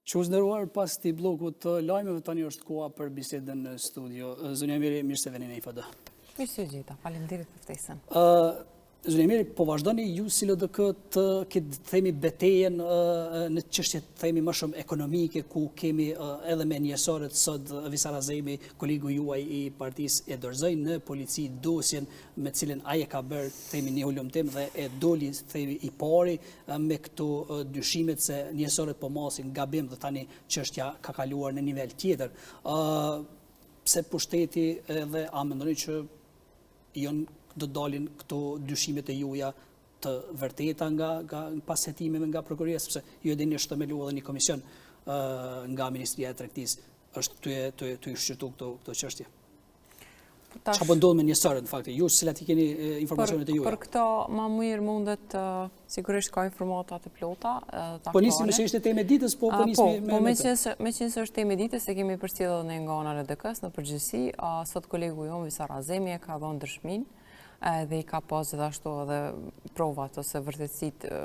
Shikues të nderuar, pas këtij blloku të lajmeve, tani është koha për bisedën në studio. Zonja Ymeri, mirë se vini në Info HD. Mirë se ju gjeta, faleminderit për ftesën. Zonja Ymeri, po vazhdoni ju si LDK të këtë themi betejën në çështje themi më shumë ekonomike, ku kemi edhe me njehsorët sot Visar Azemi, kolegu juaj i partisë e dorëzoi në polici dosjen me cilën ai e ka bërë, themi, një hulumtim dhe e doli, themi, i pari me këto dyshimet se njehsorët po masin gabim dhe tani çështja ka kaluar në nivel tjetër. Pse pushteti edhe a mendoni që janë do të dalin këto dyshimet e juaja të vërteta nga, nga pas hetimeve nga prokuroria, sepse ju e dini është themelu edhe një komision nga Ministria e Tregtisë, është tu tu tu i shqyrtu këto këto çështje. Po Çka po ndodh me njehsorët në fakt? Ju cilat i keni informacionet e juaja? Për këto ma mirë mundet sigurisht ka informata të plota. Po nisim meqë ishte temë e ditës, po po nisim me po, meqenëse është temë e ditës, e kemi përcjellë edhe ne nga ana e LDK-së në përgjithësi, sot kolegu jonë Visar Azemi e ka dhënë dëshminë dhe i ka pas gjithashtu edhe provat ose vërtetësitë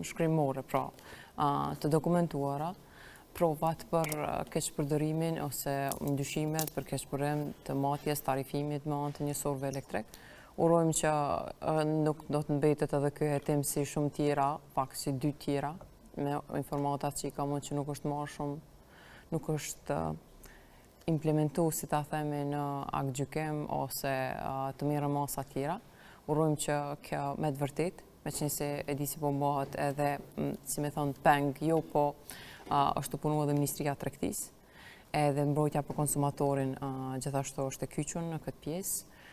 shkrimore, pra të dokumentuara provat për keqpërdorimin ose dyshimet për keqpërdorim të matjes, tarifimit me anë të njehsorëve elektrik. Urojmë që nuk do të mbetet edhe ky hetim si shumë tjera, pak si dy tjera, me informatat që i kam që nuk është marrë shumë, nuk është implementu, si ta themi, në aktgjykim ose të merren masa tjera. Urojmë që kjo me të vërtetë, meqenëse e di si po mbahet edhe, si me thonë, peng, jo po është tu punu edhe Ministria e Tregtisë, edhe mbrojtja për konsumatorin gjithashtu është e kyçun në këtë pjesë.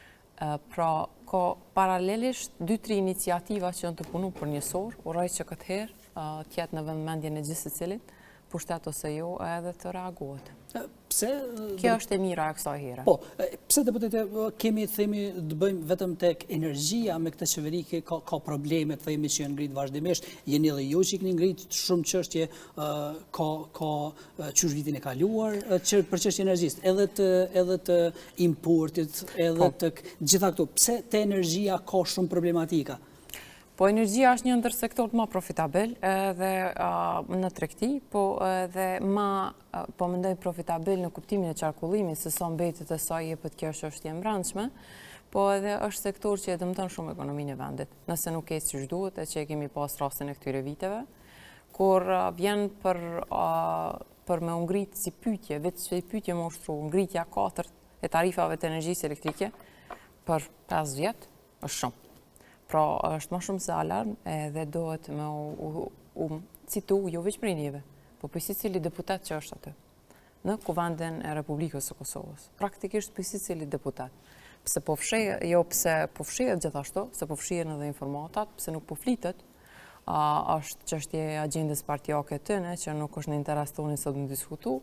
Pra, ka paralelisht 2-3 iniciativa që janë tu punu për njehsorë, uroj që këtë herë të jetë në vëmendjen e gjithsecilit, pushtet ose jo, edhe të reagohet. Pse? Kjo është e mira e kësaj here. Po, pse deputete kemi themi të bëjmë vetëm tek energjia me këtë qeveri ke ka, ka probleme themi që janë ngrit vazhdimisht, jeni edhe ju që i keni ngrit shumë çështje ka ka qysh vitin e kaluar që për çështje energjisë, edhe të edhe të importit, edhe po. të gjitha këto. Pse te energjia ka shumë problematika? Po energjia është një ndër sektorët ma profitabil edhe në tregti, po edhe ma po mendoj profitabil në kuptimin e qarkullimit, se sa mbetet e sa jepet kjo është çështje e mbrendshme, po edhe është sektor që e dëmton shumë ekonominë e vendit, nëse nuk ecë qysh duhet e që e kemi pas rastin e këtyre viteve, kur vjen për, për me u ngrit si pytje, veç si pytje me ushtru, ngritja katërt e tarifave të energjisë elektrike për 5 vjet, është shumë. Pra, është ma shumë se alarm edhe duhet me u, u, u citu, jo veç prej neve, po prej secilit deputet që është aty, në Kuvendin e Republikës së Kosovës. Praktikisht prej secilit deputet. Pse po fshehet, jo pse po fshehet gjithashtu, pse po fshihen edhe informatat, pse nuk po flitet, a, është çështje e agjendës partiake tyne, që nuk është në interes tonin sot me diskutu,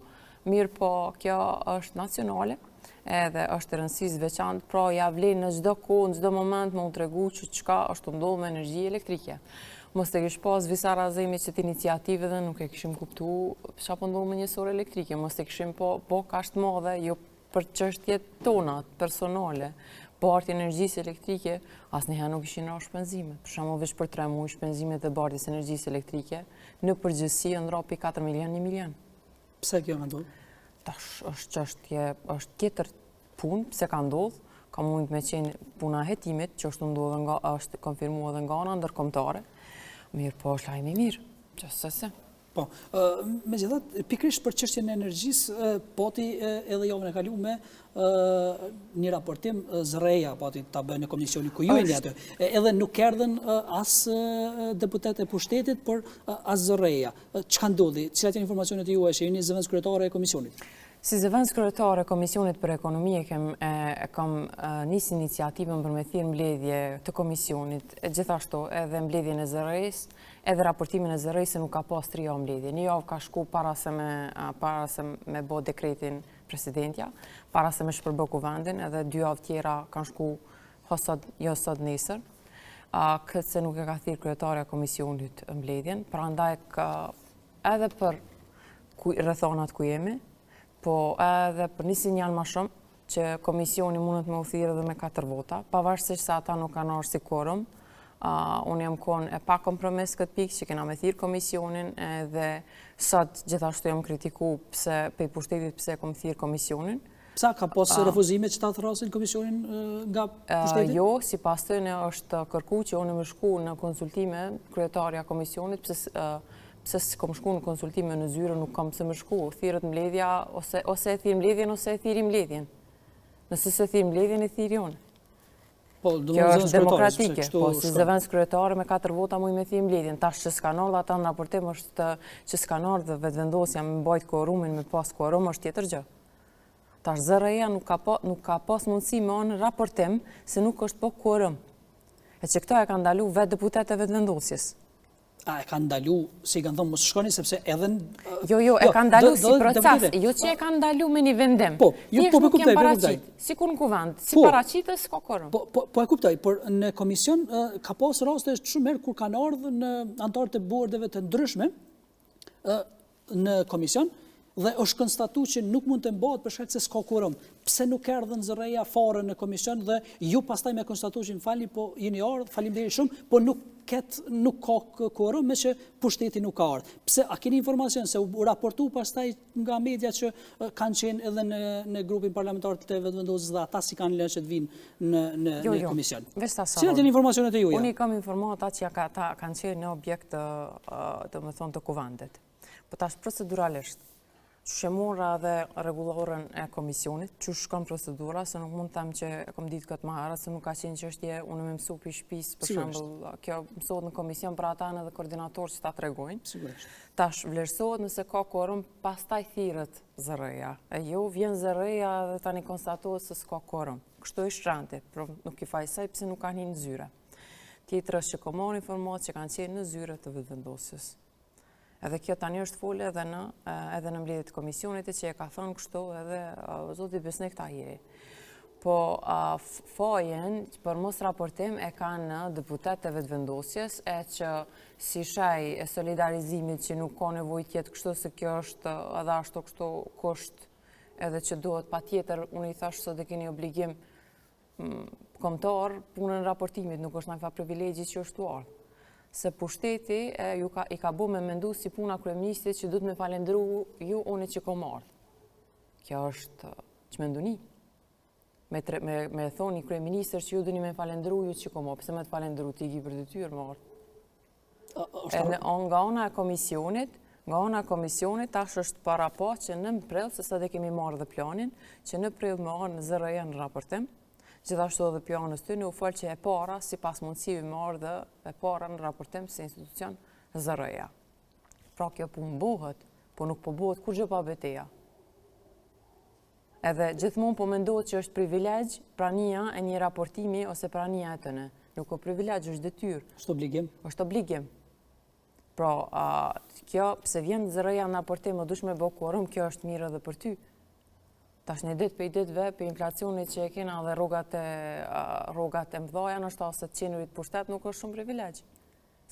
mirëpo kjo është nacionale, edhe është e rëndësisë veçantë, pra ja vlen në çdo kohë, në çdo moment me u tregu që çka është tu ndodhë me energji elektrike. Mos të kish pas Visar Azemi qët iniciativë dhe nuk e kishim kuptu çka po ndodh me njehsorë elektrike, mos të kishim po, po kaq të madhe, jo për çështjet tona personale, bartjen e energjisë elektrike, asnjëherë nuk ishin ra shpenzime. Për shembull, veç për 3 muaj shpenzimet e bartjes së energjisë elektrike në përgjithësi janë ra prej 4 milion 1 milion. Pse kjo ka ndodhur? Tash është çështje, është tjetër punë, pse ka ndodhur? Ka mund me qenë puna e hetimit, që është ndodhur nga është konfirmuar edhe nga ana ndërkombëtare. Mirëpo është lajm i mirë, gjithsesi. Po, megjithatë, pikërisht për çështjen e energjisë, pati edhe javën e kalume një raportim ZRRE-ja pati ta bëjë në komisionin ku ju jeni aty. Edhe nuk erdhën as deputetët e pushtetit, por as ZRRE-ja. Çka ndodhi? Cilat janë informacionet e juaja që jeni zëvendëskryetare e komisionit? Si zëvendëskryetare e Komisionit për Ekonomi e kem e kam nis iniciativën për me thirrë mbledhje të komisionit, e gjithashtu edhe mbledhjen e ZRRE-së, edhe raportimin e ZRRE-së nuk ka pas tri javë mbledhje. Një javë ka shku para se me para se me bo dekretin presidentja, para se me shpërbë kuvendin, edhe dy javë tjera kanë shku ho sot, jo sot nesër. Këtë se nuk e ka thirrë kryetarja e komisionit mbledhjen, prandaj ka edhe për rrethanat ku jemi, po edhe për një sinjal ma shumë, që komisioni mundet me u thirrë edhe me 4 vota, pavarësisht se ata nuk kanë ardhë si kuorum. Unë jam konë e pa kompromis këtë pikë që kena me thirë komisionin edhe sot gjithashtu jam kritiku pse pej pushtetit pse kom thirë komisionin. Pse ka pas refuzime që ta thërrasin komisionin nga pushteti? Jo, sipas tyne është kërku që unë me shku në konsultime, kryetarja komisionit, pse pse s'kom shku në konsultime në zyre, nuk kam pse me shku, thirret mbledhja, ose, ose e thirr mbledhjen, ose e thirri mbledhjen. Nëse s'e thirr mbledhjen, e thirri unë. Po, Kjo është demokratike, po, si zëvendëskryetare me 4 vota muj me thirr mbledhjen. Tash që s'kanë ardhë ata në raportim është që s'kanë ardhë Vetëvendosja me mbajt kuorumin, me pas kuorum është tjetër gjë. Tash ZRrE-ja nuk ka, po, nuk ka pas mundësi me ardhë në raportim se nuk është bo kuorum. E që këto e kanë ndalu vetë deputetët e Vetëvendosjes. A e kanë ndalu, se i kanë thonë mos shkoni, sepse edhe... Jo, jo, e jo, kanë ndalu si proces, jo që e kanë ndalu me një vendim. Po, jo, po, po, kuptoj, po, kuptoj. Sikur në kuvend, si po, paraqitet, s'ka kuorum. Po, po, po e kuptoj, por në komision ka pas raste shumë herë kur kanë ardhë në anëtarët e bordeve të ndryshme, në komision dhe është konstatu që nuk mund të mbahet për shkak se s'ka kuorum. Pse nuk erdhën ZRrE-ja fare në komision dhe ju pastaj me konstatu që më falni, po jeni ardhë, faleminderit shumë, po nuk ket nuk ka kuorum meqë pushteti nuk ka ardhë. Pse a keni informacion se u raportu pastaj nga media që kanë qenë edhe në në grupin parlamentar të Vetëvendosjes dhe ata s'i kanë lënë që të vinë në në jo, në jo. komision. Veç ta Cilat janë informacionet e juaja? Unë i kam informata që ata kanë qenë në objekt të domethënë të kuvendit. Po tash proceduralisht, qysh e mora edhe rregulloren e komisionit, qysh shkon procedura, se nuk mund të them që e kom ditë këtë ma herët, se nuk ka qenë çështje unë me mësu pi shpis, për shembull, kjo mësohet në komision, për ata janë edhe koordinatorë që ta tregojnë. Sigurisht. Tash vlerësohet nëse ka kuorum, pastaj thirret ZRrE-ja. E jo, vjen ZRrE-ja dhe tani konstatohet se s'ka kuorum. Kështu është rendi, pra nuk i fajsoj pse nuk kanë hi në zyre. Tjetër është që kom marrë informatë që kanë qenë në zyre të Vetëvendosjes. Edhe kjo tani është folë edhe në, edhe në mbledhje të komisionit e që e ka thënë kështu edhe zoti Besnik Tahiri. Po fajin për mos raportim e kanë deputetët e Vetëvendosjes e që si shej e solidarizimit që nuk ka nevojë të jetë kështu se kjo është edhe ashtu kështu kusht edhe që duhet patjetër, unë i thash sot e keni obligim kombëtar, punën e raportimit, nuk është najfar privilegji që është tu ardhë. Se pushteti e, ju ka, i ka bo me mendu si puna kryeministrit që duhet me falendru ju unë që kom ardhë. Kjo është çmenduni. Me, tre, me, me thonë një kryeministër që ju duni me falendru ju që kom ardhë. Pse me të falendru, ti ki për detyrë me ardhë. Edhe nga ana e komisionit, nga ana e komisionit tash është parapa që në prill, se sot e kemi marrë dhe planin, që në prill me ardhë ZRrE-ja në raportim, gjithashtu edhe pi anës tyne u fol që e para, sipas mundësive me ardhë e para në raportim si institucion ZRrE-ja. Pra kjo punë bohet, po nuk po bohet kurgjë pa beteja. Edhe gjithmonë po mendohet që është privilegj prania e një raportimi ose prania e tyne. Nuk o privilegj, është detyrë. Është obligim. Është obligim. Pra, kjo, pse vjen ZRrE-ja në raportim, më dush me bo kuorum, kjo është mirë edhe për ty. Tash një ditë prej ditëve, prej inflacionit që e kena dhe rrogat e, rrogat e mdhaja, ndoshta ose të qenurit n'pushtet, nuk është shumë privilegj.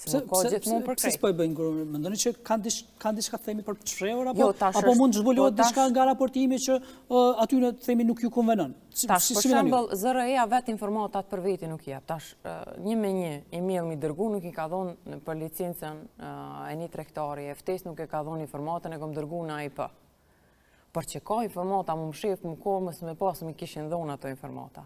Pse, pse, pse, pse s'po e bëjnë kuorumin? Mendoni që kanë diç, kanë diçka të themi për të fshehur apo jo, apo mund të zbulohet po, diçka nga raportimi që uh, atyne të themi nuk ju konvenon? Si, tash, si, për shembull, ZRrE-ja vetë informatat për veti nuk i jep. Tash uh, një me një email m'i dërgu nuk i ka dhonë për licencën uh, e një tregtari, e ftesë nuk e ka dhonë informatën e kom dërgu në AIP. Por që ka informata, më mshef, më kohë, mos me pasë, m'i kishin dhonë ato informata.